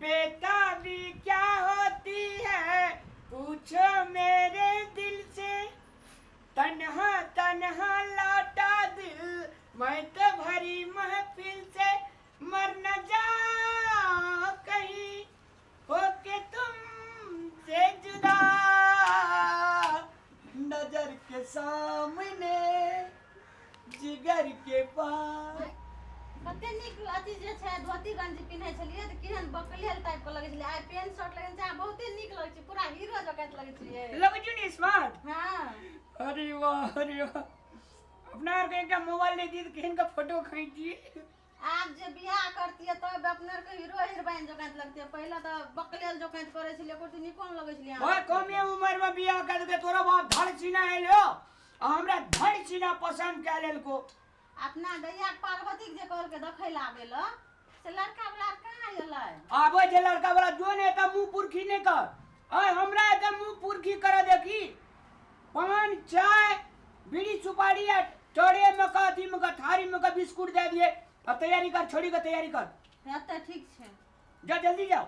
बेताबी क्या होती है पूछो मेरे दिल से, तन्हा तन्हा लौटा दिल मैं तो भरी महफिल से, मर न जाओ कहीं होके तुमसे जुदा, नजर के सामने जिगर के पास। कते नीक अथी जे छै धोती गंजी पिन्है छलियै तऽ केहन बकलेल टाइप के लगै छलै, आइ पेंट शर्ट लगेने छै, बहुते नीक लगै छै, पूरा हीरो जकाँ लगै छै। लगै छै ने स्मार्ट। हाँ। अरे वाह अरे वाह, अपना आर के एकटा मोबाइल दे दी केहन का फोटो खींची। आब जे बियाह करतियै तब अपना आर के हीरो हीरोइन जकाँ लगतियै, पहिले तऽ बकलेल जकाँ करै छलियै, एको रत्ती नीको नहि लगै छलियै। ओए कमे उमर में बियाह कर के तोरा बाप धड़ चीना एलो आ हमरा धड़ चीना पसंद कए लेलको। अपना दैया पार्वती के जे कहलकै देखै लए आबै लए से लड़का वाला कहाँ एलै? आबै छै लड़का वाला, जो ने एतऽ मुँह पुरखी नहि कर, आय हमरा एतऽ मुँह पुरखी कर देखी, पान चाय बीड़ी सुपारी आ चौड़े में का अथी में का थारी में का बिस्कुट दे दिए। अब तैयारी कर, छोड़ी का तैयारी कर। तऽ ठीक छै, जा जल्दी जाओ।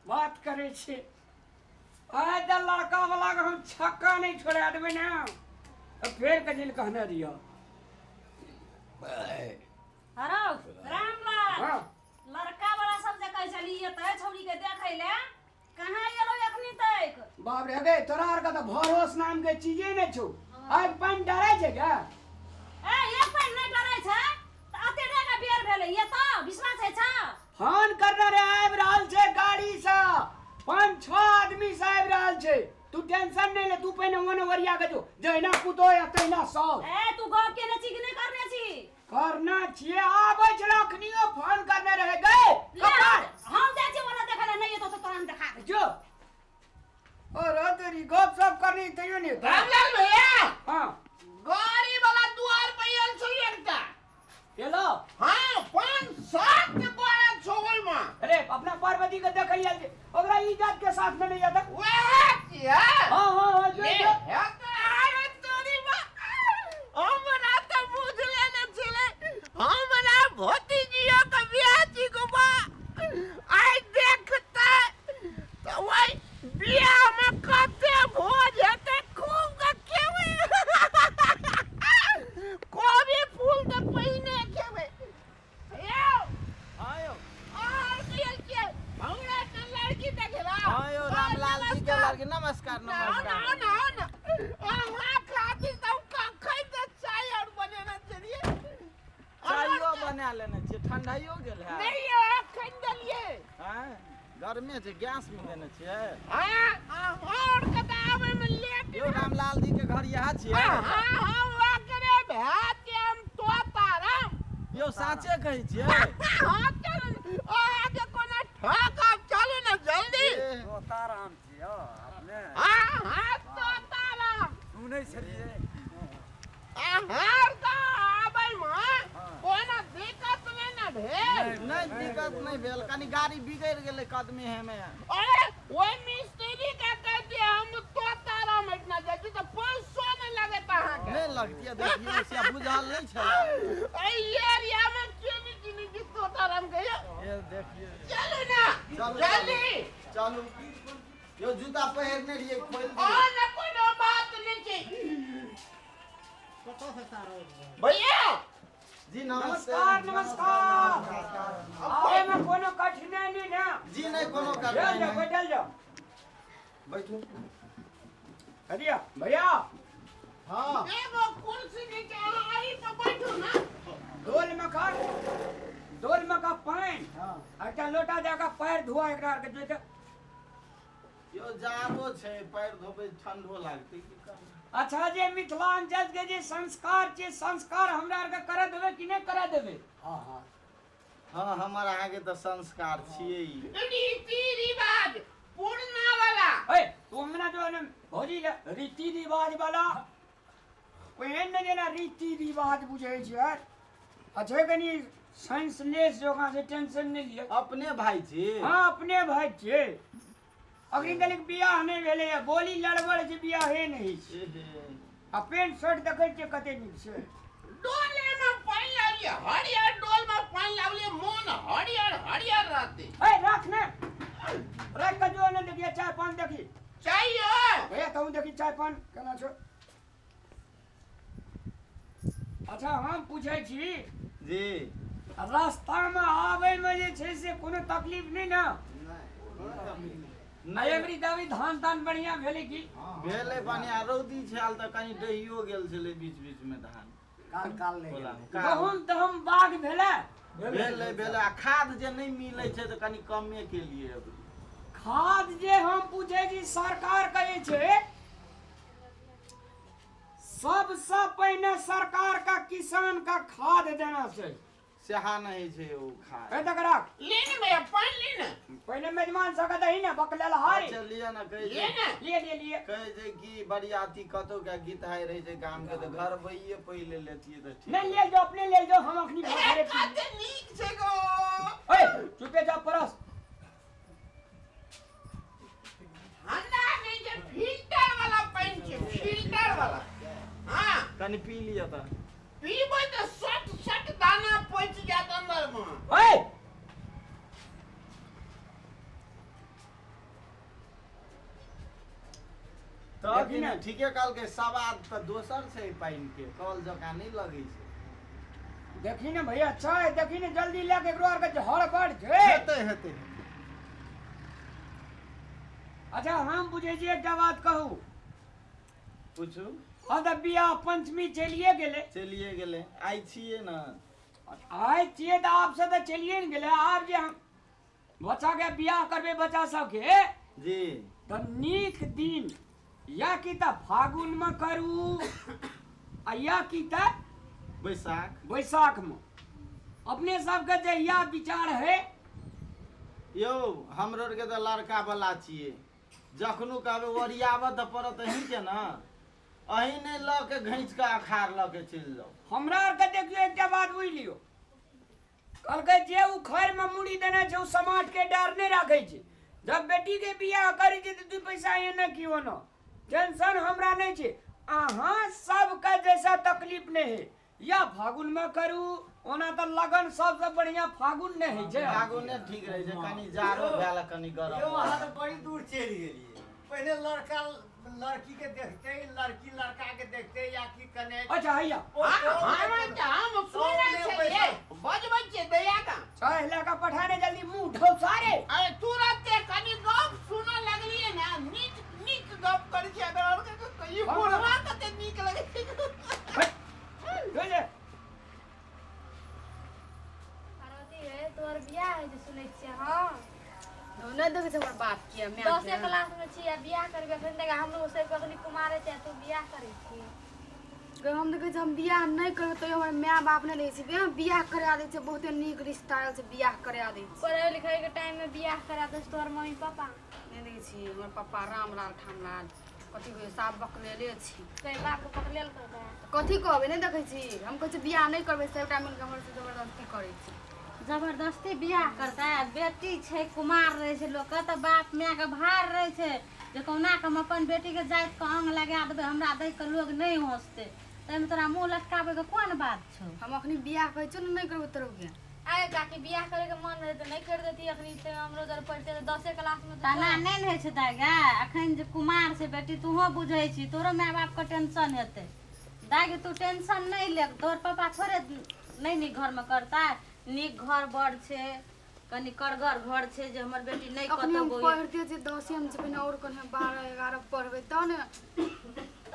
बात करे छे आय तऽ लड़का वाला के हम छक्का नहीं छोड़ा देबै ना, फेर कजिल कहने रहियो। हरो रामलाल, हाँ। लड़का वाला सब जे कहै छलियै तऽ छौड़ी के देखै ले कहाँ एलो अखनी तक? बाप रे गे, तोरा आर के तऽ भरोस नाम के चीजे नै छौ। आइ पानि डरै छै क्या? ए एक पानि नै डरै छै तऽ अते टाका बेर भेलै, ये तऽ विश्वास है छौ? फोन करने रे, आबि रहल छै गाड़ी से, 5-6 आदमी से आबि रहल छै, तू टेंशन नहीं ले, तू पहिने ओने ओरिया के जो जहिना पुतोह या तहिना साउस। ए तू गप केने छी कि नहि करने छी? करना छियै, आबै छलै अखनियो फोन करने रहे गए। कपार हम जाइ छियै ओना देखै लए, नहि एतौ तऽ तोरा हम देखा दै। जो और तेरी गप सप करनी तैयो नहीं। रामलाल भैया, हाँ गाड़ी वाला दुआर पे आयल छौ एकटा। एलो? हाँ, 5-7 गोरा छौ ओहिमे। अरे अपना पार्वती के देखै आयल छै, ओकरा इज्जत के साथ में नहीं जाता। वएह छियै? हाँ हाँ हाँ, जो ले, जो। हे तऽ अरे तोरी बा, हमरा तऽ बुझले ने छलै, हमरा भतीजियो के बियाह छी गो बा, आइ देखतै तऽ ओहि बियाह में कते भोज हेतै, खूब के खेबै, कोबी फूल तऽ पहिने खेबै। यौ, हाँ यौ। अहाँ गेल छियै हमरा के लड़की देखेला? हाँ यौ, रामलाल जी के लड़की। नमस्कार नमस्कार। नमस्कार। ना ना, अहाँ खातिर तऽ कखन तऽ चाय और बनेने छलियै। चायो बना लेने छियै, ठंडाइयो गेल है। नहि यौ, अखन देलियै। हाँ, गर्मे छै, गैस में देने छियै। हाँ, अहाँ और के तऽ आबै में लेट। यौ रामलाल जी के घर इएह छियै? हाँ हाँ, ओकरे भए छियै हम, तोताराम। यौ साँचे कहै छियै? हाँ चलू, अहाँके कोनो ठकब, चलू ने जल्दी। तोताराम छियै अपने? हाँ हाँ तोताराम। सुनै छलियै। अहाँ तऽ आबैमे कोनो दिक्कत नहि ने भेल? नहि दिक्कत नहि भेल, कनी गाड़ी बिगड़ि गेलै कदमे हेमे। अरे ओहि मिस्त्री के कहतियै हम तोताराम एहिठिना जाइ छी तऽ 500 नहि लगत अहाँके। नहि लगतियै, देखियौ से बुझल नहि छलै। एहि एरियामे के नहि चिन्है छै तोताराम के यौ? ये देखियौ। चलू ने चलू जल्दी। चलू यौ, जूता पहिरने रहियै खोलि दियौ। और ने कोनो बात नहि छै भैया। जी नमस्ते। नमस्कार नमस्कार। आबै में कोनो कठिनाई नहीं ना? जी नहीं, कोनो चल कठिनाई जाओ, नहीं। बैठल जाओ। बैठू। अरे भैया। हाँ। एगो कुर्सी नीचे अहाँ एहि पर बैठू ना। डोल में का, डोल में का पानि। हाँ। एकटा लोटा दए के पैर धोआ एकरा आर के जोइते। यौ जाड़ो छै, पैर धोबै ठंडो लागतै की करबै। अच्छा जे मिथिलांचल के जे संस्कार छै, संस्कार हमरा आर के करऽ देबै कि नहि करऽ देबै? हाँ हाँ हाँ, हमर अहाँके तऽ संस्कार छियै ई। रीति रिवाज पुरना वाला। ए तू हमरा जो ने भौजी रीति रिवाज वाला ओहन ने जेना रीति रिवाज बुझै छै। अच्छा कनी साइंसलेस जोका से टेंशन नहीं लिअ। अपने भाई छी? हाँ अपने भाई छियै। अखन तक बियाह नहि भेलैए, बोली लड़बड़ छै, बियाहे नहि छै। आ पेंट शर्ट देखै छियै कते नीक छै। डोले में पानि लावलियै, हरियर डोल में पानि लावलियै, मोन हरियर हरियर रहतै। रहते। ए रख ने, रख के जो ने देखिए चाय पान देखी चाहिए भैया कहूं देखी चाय पान केना छो। अच्छा हम पूछै छी जी, रास्ता में आवे में जे छै से कोनो तकलीफ नहीं ना? नहीं। एवरी दावी धान तान बढ़िया भेलै की? भेलै बढ़िया, रौदी छल त कनी डहियो गेल छलै बीच बीच में धान। काल काल नहि गेलै। गहूम तहम बाग भेलै? भेलै भेलै। आ खाद जे नहीं मिलै छै त कनी कमे के लिए अभी। खाद जे हम पूछै छी सरकार कहै छै सबसे पहिने सरकार का किसान का खाद देना छै। सेहा नहीं छै ओ खाद। ए तक रख ले ने भैया पानी ले ने। पहले मेजमान सबके दही ने बकलेल हारी। अच्छा लिया ना कहे ले ने। लिए लिए लिए। कहे छै कि बरियाती कतौ के गीत हाय रहे छै गाम के त घर बइये पहिले लेतिए त ठीक। नहीं ले जो अपने ले जो, हम अखनी भरे कते नीक छै गो। ए चुपे जा परस। ठंडा नहीं छै, फिल्टर वाला पानी छै, फिल्टर वाला। हां कनी पी लिया त पीबै त सट सट दाना पचि जात अंदर में। ओए तब ने ठीके कहल के सवाद त दोसर छै पानि के, कल जकाँ नहीं लगै छै। देखी ने भैया चाय देखी ने जल्दी ले के एकरो आर के हड़बड़ छै। हेतै हेतै। अच्छा हम बुझै छी एकटा बात कहू। पूछू। हाँ त बियाह पंचमी चलिए गेलै। चलिए गेलै, आइ छियै ने। आइ छियै त आप से त चलिए ने गेलै। आब जे हम बच्चा के बियाह करबै बच्चा सबके जी त नीक दिन या कि त फागुन में करू आ या कि त बैसाख, बैसाख में। अपने सबके जे यह विचार है यौ, हमरो के त लड़का वाला छियै, जखनो कहबै ओरियाबऽ त पड़त अहीं के ना, अहीं ने ल के घींच के अखाड़ ल के चलि जाउ। हमरा आर के देखियो एकटा बात बुझि लियो, कहलकै जे उखड़ में मुड़ी देने छै ओ समाज के डर नहीं राखै छै। जब बेटी के बियाह करै छै त 2 पैसा एने की ओना टेंशन हमरा नहीं छै। अहाँ सबके जैसा तकलीफ नहीं है, या फागुन में करू, ओना त लगन सबसे बढ़िया फागुन नहीं है छै। फागुने ठीक रहै छै, कनी जाड़ो भेल कनी गरम। यौ अहाँ त बड़ी दूर चलि गेलियै। पहिले लड़का लड़की के देखते, लड़की लड़का के देखते या की कने। अच्छा हैया हम सुनै छियै बजबै छियै दया का चाय लए के पठाने जल्दी मुंह उठाउ सारे। अरे तुरंते कनी गप सुनऽ लगलियै ने, नीक नीक गप करै छै। अगर और के ई बोलवा कते नीक लगै छै। बुझले पार्वती रे तोहर बियाह है जे सुनै छियै? हां नहि देखै छै हमर बाप के my 10 class में छी आ बियाह करबै अखन तक हमरो सब अखनी कुमारे छै, तू बियाह करै छी? हम देखै छी हम बियाह नहि करबै तैयो हमर my बाप नहि रहै छै, बियाह करा दै छै, बहुते नीक रिश्ता आयल छै, बियाह करा दै छै। पढ़ै लिखै के टाइम में बियाह करा दै छै तोहर मम्मी पापा? नहि देखै छी हमर पप्पा रामलाल ठामलाल कथी कहै साफ बकलेले छी। तोहर बाप के पकड़ेल करबै कथी कहबै? नहि देखै छी हम कहै छी बियाह नहि करबै, सबटा मिलके हमर से जबरदस्ती करै छै। जबरदस्ती बियाह करता है, बेटी छै कुमार रहै छै लोक त बाप my के भार रहै छै जे कहुना के हम अपन बेटी के जाति के अंग लगा देबै, हमरा देख के लोग नहीं हंसते, ताहिमे तोरा मुँह लटकाबै के कोन बात छौ? हम अखनी बियाह कहै छौ ने नहि करबै तोरो के। आए काकी बियाह करे के मन रहै त नहीं कर देती अखनी, त हमरो जर पढ़ते त 10 क्लास में। तना नहीं ने होइ छै दाइ गे, अखन जे कुमार छै बेटी तूहो बुझै छी, तोरो my बाप के टेंशन हेतै। दाइ गे तू टेंशन नहीं ले, तोहर पापा थोड़े नहीं नीक घर में करता, नीक घर बड़ छै, कनी करगर घर छै जे हमर बेटी नहीं अखनी हम कतौ पढ़ते छी 10 में छै, पहिने और कनी 12 11 पढ़बै तब ने।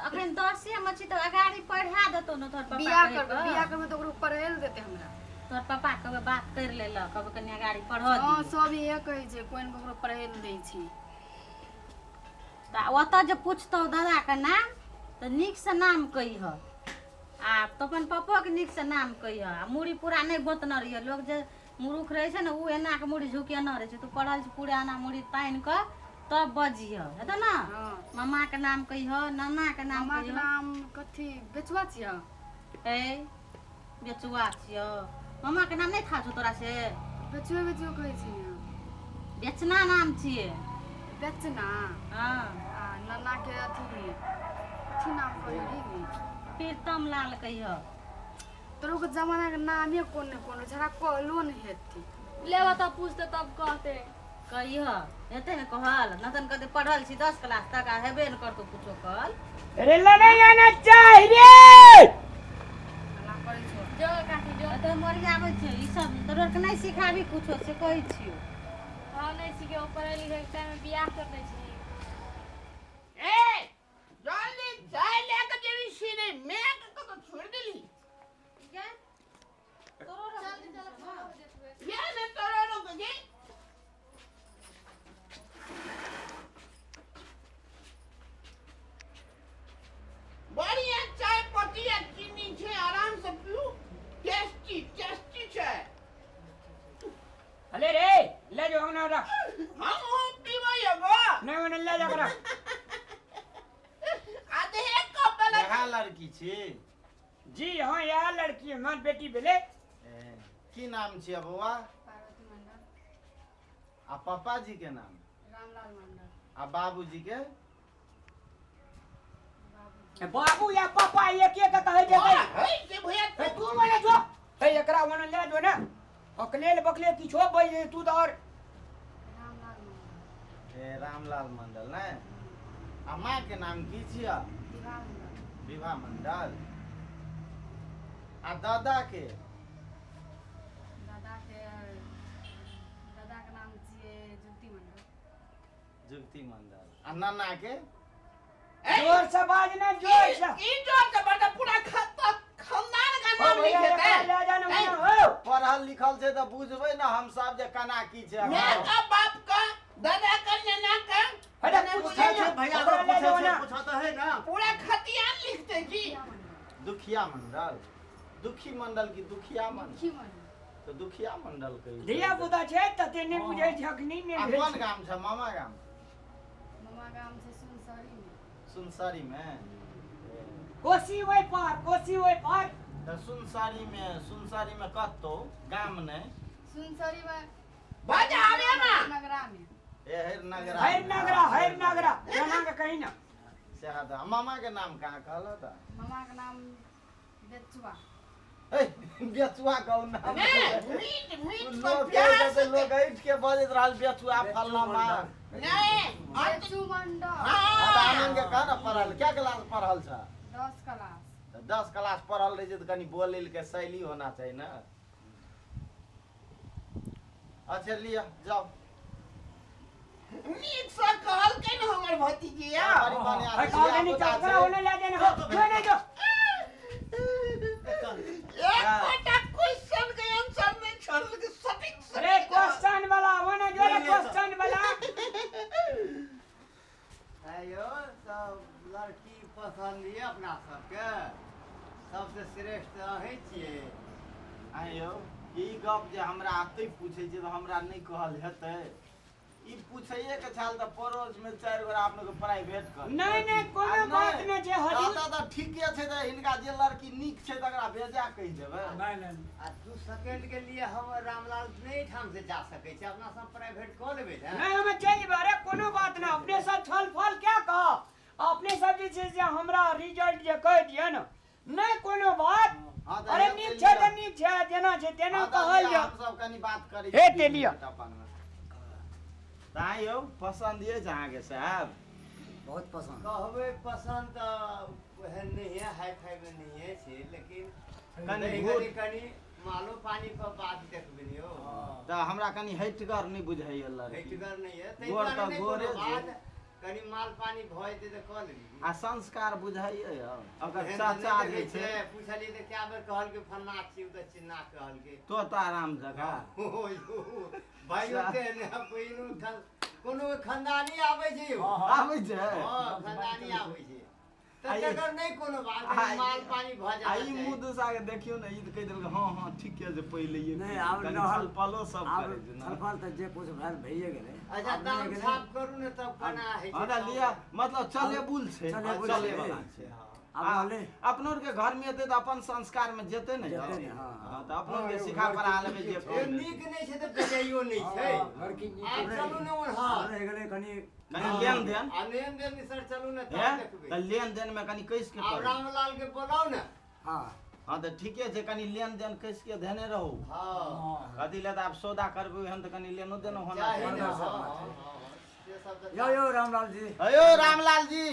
अखन 10 में छी त अगाड़ी पढ़ा देतौ ने तोहर पापा। बियाह करबै, बियाह करबै त ओकरो पढ़ै ल देतै हमरा। तोहर पापा कहबै बात कर लेलक, कहबै कनी अगाड़ी पढ़ दी। हां सब इहे कहै छै, कोइ ने ककरो पढ़ै ल दै छै। त ओतऽ जे पूछतौ दादा के नाम त नीक से नाम कहिह, आ तो अपन पप्पो के नीक से नाम कहिह, आ मूड़ी पूरा नहीं गोतने रहिह। लोग जे मूर्ख रहै छै ने उ एना के मूड़ी झुकेने रहै छै, तू पढ़ल छी पूरा एना मूड़ी तानि कऽ तब बजिह, हेतौ ना? मामा के नाम कहिह, नाना के नाम मामा के कहिह। नाम कथी बेचुआ छियै? ए बेचुआ छियौ, मामा के नाम नहीं था छौ तोरा से? बेचुए बेचुए कहै छी। बेचना नाम छियै। बेचना? हाँ। आ नाना के अथी कथी नाम कहै रही? प्रीतम लाल कहिह। तोरो के जमाना के नामे कोन ने कोन झरा कहलो ने हेतै। लेबा तब पूछते तब कहते। कहिह हेतै ने कहल नतन कहते पढ़ल छी 10 क्लास तक आ हेबे ने करतो कुछो कहल। अरे लड़ाई आना चाहिए। जो काकी जो तो मरियाबै छै ई सब तोरा के नहीं सिखाबी कुछो से कहै छियो। हां नहीं सीखे ओ पढ़ै लिखै के टाइम में बियाह कर दै छै। ए जल्दी चाय लेके जेबी सीने मैं के तो छोड़ देली। गे तोरो चल चल ये ने तोरो रुक गे। बढ़िया चाय पत्ती आ चीनी छे आराम से पीऊ टेस्टी टेस्टी चाय। अरे रे ले जाओ ना रख। हम पीबै एगो। नहीं नहीं ले जा कर आधे एक कप वाला। यहाँ लड़की छी? जी हाँ यार लड़की हमर बेटी भेले। की नाम छी बौआ? पार्वती मंडल। आ पापा जी के नाम? रामलाल मंडल। आ बाबूजी के? बाबू या पापा एक एक कहै छै। हे जे भैया तू मने जो हे एकरा मने ले जो ने अकलेल बकले किछो बज तू तो और रामलाल मंडल। ए रामलाल मंडल ने। आ माँ के नाम की छिया? विभा मंडल। विभा मंडल। आ दादा के? दादा के नाम छियै जुगती मंडल। जुगती मंडल। आ नाना के? जोर से बाज ना जोर से। ई जोर से बाज पूरा खानदान का नाम लिखेते। पढ़ल लिखल छै त बुझबै ना हम सब जे केना की छै। मैं का बाप का दादा का नाना का अरे पूछै छै भैया पूछै छै पूछा त है ना पूरा खतियान लिखते जी। दुखिया मंडल। दुखी मंडल की दुखिया मंडल? तो दुखिया मंडल कहि धिया पुता छै तते नै बुझै छै अखनी नै। आ कोन गाम छै मामा गाम? मामा गाम छै सुनसरी में। सुनसरी में कोसी ओइ पार, कोसी ओइ पार। त सुनसरी में, सुनसरी में कतौ गाम नै? सुनसरी में बाजा आवे ना नगरा में। ए हर नगरा हर नगरा हर नगरा नाना के कहि ना। सेहा त मामा के नाम कहाँ कहल त? मामा के नाम बेचुआ। ए बेचुआ कहू नाम? ने मीट मीट लोग प्यार से लोग ऐठ के बजैत रहल बेचुआ फल्ला मां। नहीं बेचू मंडल। हां आनंद के कह ना पढ़ल क्या क्लास पढ़ल छ? 10 क्लास। त 10 क्लास पढ़ल रहे छै त कनी बोलै के शैली होना चाहिए ना। अच्छा लिया जाओ। नीक से कहल के न हमर भतीजी आ। अरे कहल नहीं चकरा होने ले जाना जो नहीं जो। एक क्वेश्चन के आंसर नहीं छोड़ल के सटीक। अरे क्वेश्चन वाला होने जो रे क्वेश्चन वाला। आयो सब लड़की पसंद ये अपना सबके सबसे श्रेष्ठ अहीं छियै। आयो ई गप जे हमरा अतै पूछै छै त हमरा नहीं कहल हेतै। ई पूछैए के छाल त पड़ोस में 4 गोरा अपने के प्राइवेट कर। नहीं नहीं कोनो बात नहीं छै हजूर। त ठीके छै त हिनका जे लड़की नीक छै तकरा भेजा कहि देबै। नहीं नहीं आ 2 सेकंड के लिए हम रामलाल नहीं ठाम से जा सकै छै अपना सब प्राइवेट क लेबै ने। नहीं हम चलि जेबै। अरे कोनो बात ना अपने सब छल फल क्या कह अपने सब जे छै से हमरा रिजल्ट जे कहि दिअ न। नहीं कोनो बात। अरे नीक छै त नीक छै जेना छै तेना कहल जा। हम सब कनी बात करै हे ते लिअ। ताई यौ पसंद ये अहाँके साहब? बहुत पसंद। कहबै पसंद त ओहन नहीं है हाई फाई में नहीं है छै लेकिन कनी कनी मालो पानी पर बात देखबै नि हो। त हमरा कनी हटगर नहीं बुझाइए लड़की। हटगर नहीं है तै दुआरे नहीं कोनो बात कनी माल पानी भ जेतै त क लेबी। आ संस्कार बुझाइए यौ ओकर चाचा जे छै पुछलियै त क्या बेर कहल के फन्ना छी त चिन्ना कहल के तो त आराम जगह भाई ओते ने पहिनु कोनो खानदानी आबै छै यौ। आबै छै हां खानदानी आबै छै त तकर नहीं कोनो बात माल पानी भ जाय। आ ई मुंह दुसा के देखियौ ने ई त कहि देलक हां हां ठीक है जे पहिले ये नहीं आब रहल पलो सब आब करै छै छलफल त जे कुछ भेल भइए गेलै। अच्छा दाम छाप करू ने तब केना है छै। हां त लिया मतलब चलेबुल छै चले वाला छै। आब रहले अपनो के घर में एते त अपन संस्कार में जेते ने। हां त अपनो के सिखा पढ़ा लेबै जे नीक नहीं छै त बेजाइयो नहीं छै। लड़की नीक चलू ने ओनहर रह गेलै कनी कनी लेन देन आ लेन देन सर चलू ने तब देखबै। त लेन देन में कनी कैस के आब रामलाल के बोलाउ ने। हां हाँ तऽ ठीके छै, कनि लेन देन कसि के धेने रहू। हाँ कथी लए तऽ आब सौदा करबै हम तऽ कनि लेनो देनो होना चाही चाही। ने। हाँ हाँ हाँ, से सब तऽ यौ यौ रामलाल जी। अयो रामलाल जी।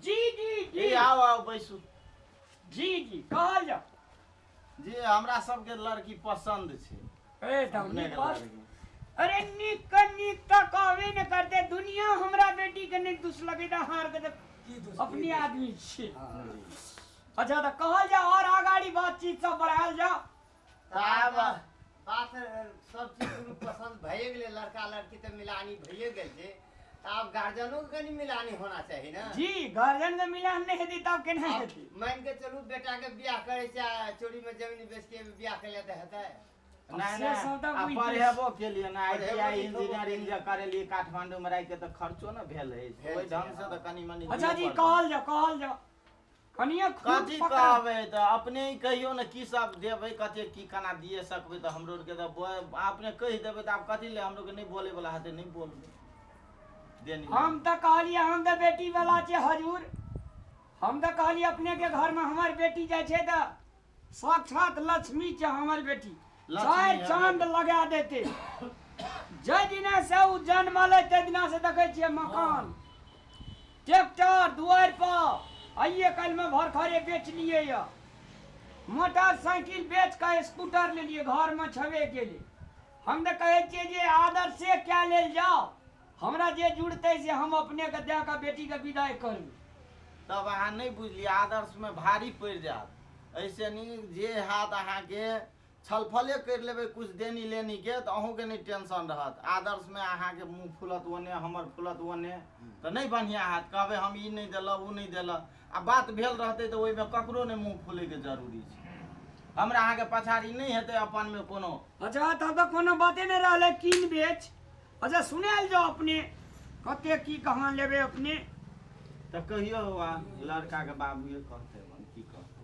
जी जी जी। जी आउ आउ बैसू। जी जी कहल जाओ। जी हमरा सबके लड़की पसन्द छै। ए तब अपने नीक के बात। लड़की। अरे नीक के नीक तऽ कहबे ने करते, दुनिया हमरा बेटी के नहीं दुस लगे तऽ हार के तऽ की दोस्त अपने आदमी छी। हाँ। अच्छा तऽ कहल जाओ और आगाड़ी बातचीत सब बढ़ायल जाओ। तऽ आब बात सब चीज दुनू पसन्द भइए गेलै, लड़का लड़की तऽ मिलानी भइए गेल छै, तऽ आब गार्जियनो के कनि मिलानी होना चाही ने। जी गार्जियन के मिलान नहीं हेतै तब केना आब हेतै? मान के चलू बेटा के बियाह करै छै आ चोरी में जमीन बेच के बियाह केले तऽ हेतै? नहि से नहि सब तऽ आ बुझिते पढ़ेबो केलियै ने, I T पढ़ेबो आई लिखेबो इंजीनियरिंग केलियै। जे करेलियै काठमांडू में राखि के तऽ खर्चो ने भेल अछि भेल ओहि छै, ढंग से हाँ। तऽ कनि मनि अच्छा दिअ जी पड़तै। कहल जाओ कहल जाओ कनिए खूब कथी पकड़। कहबै तऽ अपने ही कहियौ ने की सब देबै, कते की केना दिए सकबै, तऽ हमरो आरके तऽ अपने कहि देबै तऽ आब कथी ले हमरो के नहि बोले वाला हेतै, नहि बोलबै देनी। हम तऽ कहलियै हम तऽ बेटी वाला छै हजूर, हम तऽ कहलियै अपने के घर में हमर बेटी जाइ छै तऽ साक्षात लक्ष्मी छै हमर बेटी, लक्ष्मी चारि है चांद बेटी। लगा देते। जाहि दिना से ओ जन्मलै ताहि दिना से देखै छियै मकान ट्रैक्टर दुआरि पर, आइए काल्हि में भरखरे बेच लिए यऽ, मोटरसाइकिल बेच कऽ स्कूटर लेलिए, घर में छबे केले। हम तऽ कहै छियै जे आदर से कए लेल जाओ, हमरा जे जुड़तै से हम अपने के दए कऽ बेटी के विदाई करबै। तब अहाँ नहि बुझलियै, आदर्श में भारी पड़ि जायत। ऐसे नीक जे हाथ अहाँके छलफले करि लेबै कुछ देनी लेनी के तऽ अहूँके नहि टेंशन रहत। आदर्श में अहाँके मुँह फूलत ओने, हमर फूलत ओने, तऽ नहि बढ़िआँ हैत। कहबै हम ई नहि देलक ओ नहि देलक, आ बात भेल रहतै तऽ ओहिमे ककरो नहि मुँह फूलैके जरूरी छै। हमरा अहाँके पछाड़ी नहि हेतै अपनमे कोनो। अच्छा तब तऽ कोनो बाते नहि रहलै कीन बेच। अच्छा सुनायल जाओ अपने कते की कहाँ लेबै अपने। तऽ कहियौ आ लड़काके बाबुए कहतै मन की कहतै।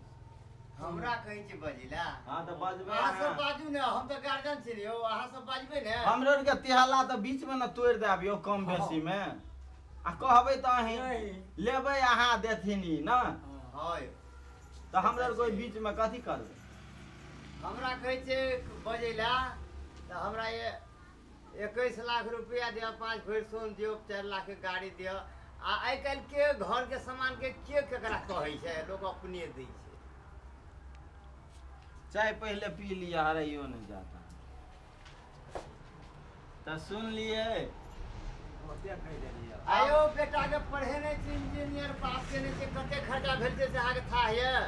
हमरा कहै छै बजिला? हाँ तऽ बजबै। अहाँ सब अहाँ। बाजू ने, हम तऽ गार्जियन छी यौ, अहाँ सब बाजबै ने। हमरो आरके तेहला तऽ बीच में ने तोड़ि देब यौ कम बेसी में, आ कहबै तऽ अहीं लेबै अहाँ देथिन ई ने। हाँ यौ। तऽ हमरो आरके ओहि बीच में कथी करबै? हमरा कहै छै बजैला तऽ हमरा ये 21 लाख रुपया दिअ, 5 भरि सोन दियौ, 4 लाख के गाड़ी दिअ। आ आइ काल्हि के घर के सामान के के केकरा कहै छै, लोक अपने दै छै। चाय पहले पी लिया, हराइयो नहीं जाता। तऽ सुन लिए। बहुते कहि देलियै। आयो बेटा के पढ़ेने छी, इंजीनियर पास केने छै, कते खर्चा भेल छै से अहाँके थाह यऽ?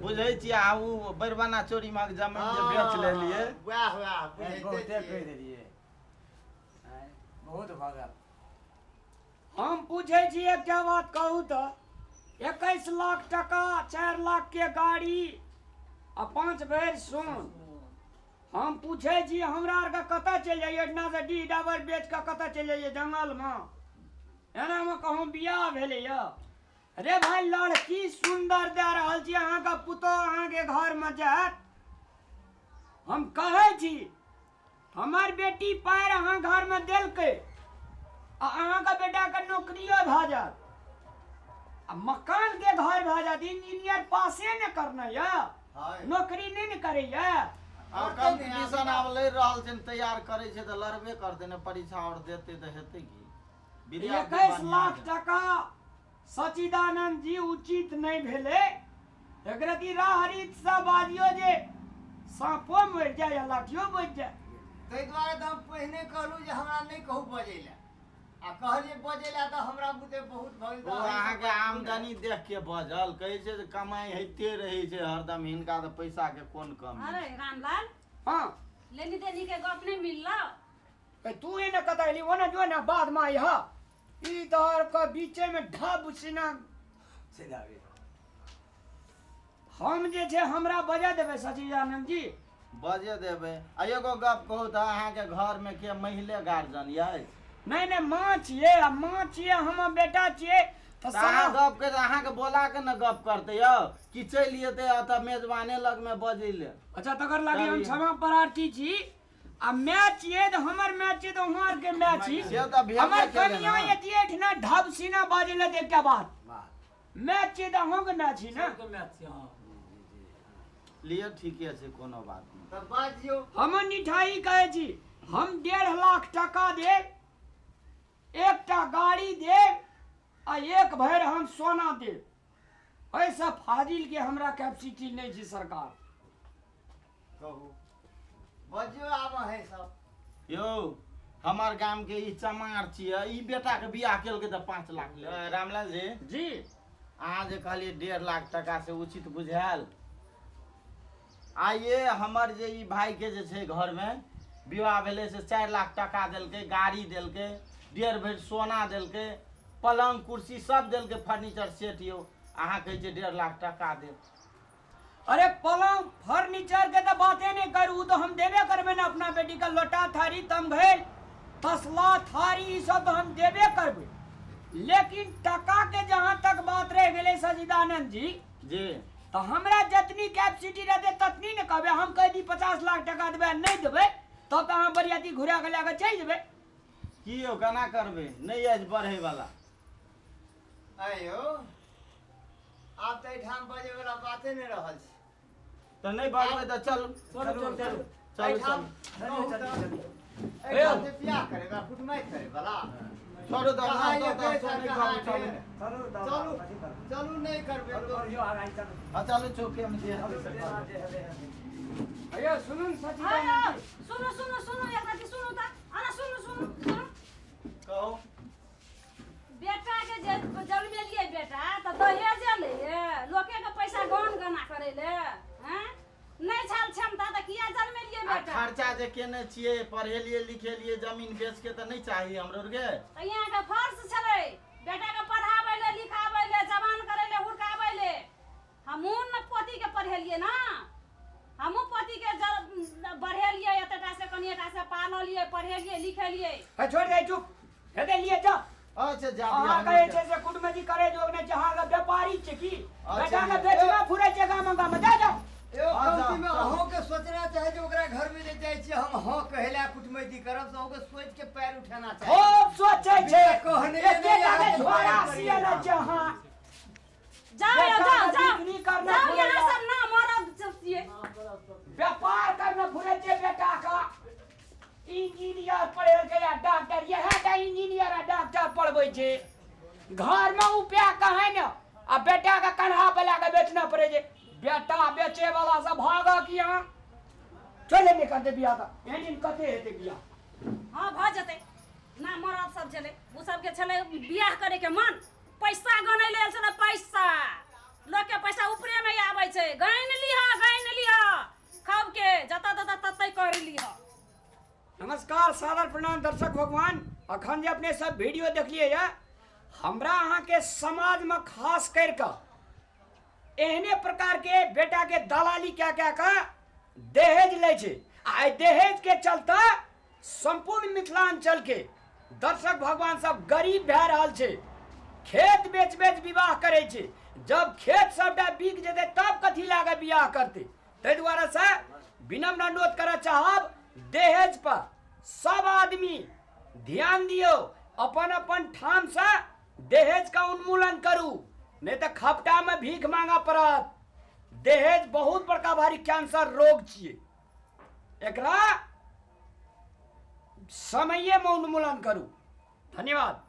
बुझै छियै आ ओ बैरबाना चोरी महक जमीन जे बेच लेलियै। वाह वाह बहुते बुझैते कहि छियै। देलियै। आँय, बहुत भऽ गेल। हम पूछै छी एकटा बात कहू तऽ 21 लाख टका, 4 लाख के गाड़ी आ 5 भरि सोन, हम पूछै छी हमरा आरके कतऽ चलि जाइए? एहिठिना से डीह डाबर बेच कऽ कतऽ चलि जाइए जंगलमे? एनामे कहूँ बियाह भेलैए? रे भाई लड़की सुन्दर दए रहल छी, अहाँके पुतोह अहाँके घरमे जायत। हम कहै छी हमर बेटी पैर अहाँ घरमे देलकै आ अहाँके बेटाके नौकरियो भऽ जायत आ मकान के घर भऽ जायत। इंजीनियर पासे ने करना यऽ, हाँ। नौकरी नहि ने करैया। आब कंपटीशन आब लड़ि रहल छै ने, तैयार करै छै तऽ लड़बे करतै ने, परीक्षा आओर देतै तऽ हेतै की। विद्यार्थी 21 बढ़िआँ लाख छै। टका सचिदानंद जी उचित नहीं भेलै। एकरती राह रीत से बाजियो जे साँपो मरि जाय या लाठियो बचि जाय। ताहि दुआरे तऽ हम पहिने कहलहुँ जे हमरा नहि कहू बजै लए, आ कहलियै बजै लए तऽ हमरा बुते बहुत भऽ गेल। ओ अहाँके आमदनी देख के बजल, कहै छै जे कमाइ होइते रहै छै हरदम, हिनका तऽ पैसा के कोन कमी। अरे रामलाल। हाँ। लेनी देनी के गप नहीं मिललो? ए, तू एने कतऽ एली? ओने जो ने बाद में आइह। ई तोहर के बीचे में ढब सीना सीधा भी। हम जे छै हमरा बजा देबै सचिदानंद जी। बजे देबै। आ एगो गप कहू तऽ अहाँके घर में के महिले गार्जियन अछि? नहीं नहीं माँ छियै, आ माँ छियै, हमर बेटा छियै। तऽ तऽ अहाँ गप के अहाँके बोला के ने गप करतै यौ कि चलि एतै एतऽ मेजबाने लग में बजै ले। अच्छा तकर लागी हम क्षमा प्रार्थी छी। आ my छियै तऽ हमर my छियै तऽ अहाँ आरके my छी। से तऽ भेबे हमर केलै कनिया ने। एतियै एहिठिना ढब सीना बाजै लए तऽ एकटा बात, वाह। My छियै तऽ अहाँके my छी ने। सबके मैच छै। हाँ। लिअ ठीके छै कोनो बात नहि। तऽ बाजियौ। हम निठाई कहै छी, हम 1.5 लाख टका देब, एकटा गाड़ी देब आ 1 भरि हम सोना देब। एहिसँ फाजिल के हमरा कैपेसिटी नहि छै सरकार। कहू बजियौ आब अहें सब। यौ हमर गाम के ई चमार छियै, ई बेटा के बियाह केलकै तऽ 5 लाख ले। रामलाल जी जी अहाँ जे कहलियै 1.5 लाख टका से उचित बुझायल। आइए हमर जे ई भाई के जे छै घर में विवाह भेलै से 4 लाख टका देलकै, गाड़ी देलकै, 1.5 भरि सोना देलकै, पलंग कुर्सी सब देलकै, फर्नीचर सेट। यौ अहाँ कहै छियै 1.5 लाख टका देब। अरे पलंग फर्नीचर के तो बाते नहीं करू, तो हम देबे करबे ना अपना बेटी का लोटा थारी तमघैल तसला थारी ई सब तो हम देबे करबे। लेकिन टका के जहाँ तक बात रह गेलै सचिदानंद जी जी तो हमरा जतनी कैपेसिटी रहते ततनी ने कहबे। हम कह दी 50 लाख टका देबै नहीं देबै तब तो अहाँ बरियाती घुरा के लए के चलि जेबै। की यौ केना करबै, नहि अछि बढ़ै वाला। आइयो आब तऽ एहिठाम बजै वाला बाते नहि रहल छै। तऽ नहि बढ़बै तऽ चलू चलू चलू चलू एहिठाम चलू एहिठाम जे बियाह करे वाला कुटुमैत करे वाला छोड़ू तऽ कहाँ चलू चलू चलू नहीं करबै चलू चौके में जे अयो सुनू सचिदानंद सुनू सुनू सुनू एक रति सुनू त अरे सुनू सुनू सुनू कहू। बेटा के जे जन्मेलियै बेटा तऽ दहेजे लैये, लोके के पैसा गन गना करे ले हैं, नहीं छल क्षमता तऽ किया जन्मेलियै बेटा? खर्चा जे केने छियै, पढ़ेलियै लिखेलियै, जमीन बेच के तऽ नहीं चाही हमरो के। तऽ यहाँ के फर्ज छलै बेटा के पढ़ाबै ले, लिखाबै ले, जवान करै ले, हुड़काबै ले। हमहूँ ने पोती के पढ़ेलियै ना, हमहूँ पोती के बढ़ेलियै, एतेटा से कनिएटा से पाललियै, पढ़ेलियै लिखेलियै। छोड़ दे चुप हेतै लिए जा। अच्छा जा अहाँ कहै छै से कुटमैती करे जोग नहि छै, अहाँ व्यापारी छै की बेटा के बेचना फुरै छै गाम गाम जा जाओ। एगो कमती में अहों के सोचना चाही जे ओकरा घर में जे जाइ छी हम हाँ कहला कुटमैती करब, से अहों के सोच के पैर उठाना चाही। खूब सोचै छै, कहने एतेटा के झोरा सियल छै अहाँ। जाओ जाओ जाओ जाओ यहाँ सब ना मरद छियै, व्यापार करना फुरै छै बेटा का। इंजीनियर पढ़ेलकै या डॉक्टर, इएह टा इंजीनियर आ डॉक्टर पढ़बै छै। घर में उपाय कहे ने आ बेटा के कन्हा पर लए के बेचना पड़े छै। बेटा बेचे वाला सब भागक यहाँ चले नहीं करते बियाह तऽ एहन एहन कते हेतै बियाह। हाँ भऽ जेतै ना मरद सब छलै, ओ सबके छलै बियाह करे के मन, पैसा गनै लेल छलै पैसा, लोक के पैसा ऊपरे में आबै छै। गैन लिह गैन लिह खब के जतऽ ततऽ ततै कर लिह। नमस्कार सादर प्रणाम दर्शक भगवान। अखन जे अपने सब वीडियो देखलिए ये, हमरा अहाँ के समाज में खास कर के एहने प्रकार के बेटा के दलाली क्या क्या का दहेज लै छै। आ दहेज के चलते संपूर्ण मिथिलांचल के दर्शक भगवान सब गरीब भए रहल छै। खेत बेच बेच विवाह करे छै, जब खेत सबटा बिक जेतै तब कथी लागे बियाह करते। ताहि दुआरे से विनम्र अनुरोध करऽ चाहब, दहेज पर सब आदमी ध्यान दियौ, अपन अपन ठाम से दहेज का उन्मूलन करू, नहीं तो खपटा में भीख मांगा पड़त। दहेज बहुत बड़का भारी कैंसर रोग छियै, एकरा समये में उन्मूलन करू। धन्यवाद।